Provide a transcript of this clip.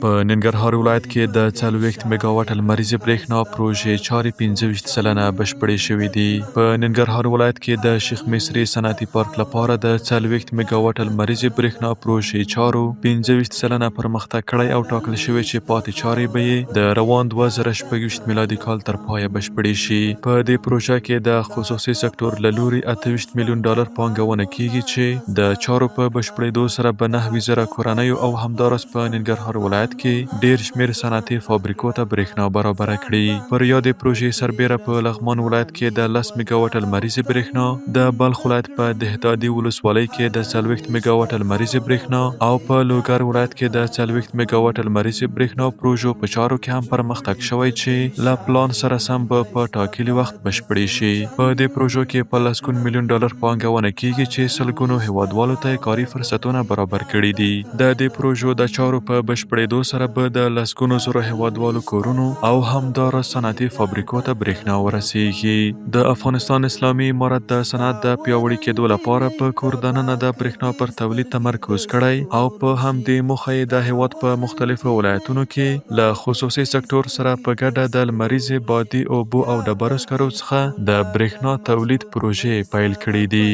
په ننګرهار ولایت کې د 40 میګاواټ لمریزې برېښنا پروژې چارې 25% بشپړې شوې دي. په ننګرهار ولایت کې د شیخ مصري صنعتي پارک لپاره د 40 میګاواټ لمریزې برېښنا پروژې چارو 25% پرمختګ کړی او ټاکل شوې چې پاتې چارې به یې د روان 2026 میلادي کال تر پایه بشپړې شي. په دې پروژه کې د خصوصي سکتور له لوري 28 میلیون ډالر پانګونه کیږي چې د چارو په بشپړېدو سره به 90,000 کورنیو او همداراز په ننګرهار ولایت کې ډېر شمېر صنعتي فابریکو ته برېښنا برابره کړي. پر یادې پروژې سربېره په لغمان ولایت کې د 10 میګاواټه لمریزې برېښنا، د بلخ ولایت په دهدادي ولسوالۍ کې د 40 میګاواټه لمریزې برېښنا او په لوګر ولایت کې د 40 میګاواټه لمریزې برېښنا پروژو په چارو کې هم پرمختګ شوی چې له پلان سره سم به په ټاکلي وخت بشپړې شي. په دې پروژو کې په لسګون میلیون ډالر پانګونه کیږي چې سلګونو هیوادوالو ته کاري فرصتونه برابر کړي دي. د دې پروژو د چارو په بشپړېدو سره به د لسګونو زرو هیوادوالو کورونو او همداراز صنعتي فابریکو ته برېښنا ورسیږي. د افغانستان اسلامي امارت د صنعت د پیاوړي کېدو لپاره په کور دننه د برېښنا پر تولید تمرکز کړی او په همدې موخه یې د هیواد په مختلفو ولایتونو کې له خصوصي سکتور سره په ګډه د لمریزې، بادي، اوبو او ډبرو سکرو څخه د برېښنا تولید پروژې پیل کړې دي.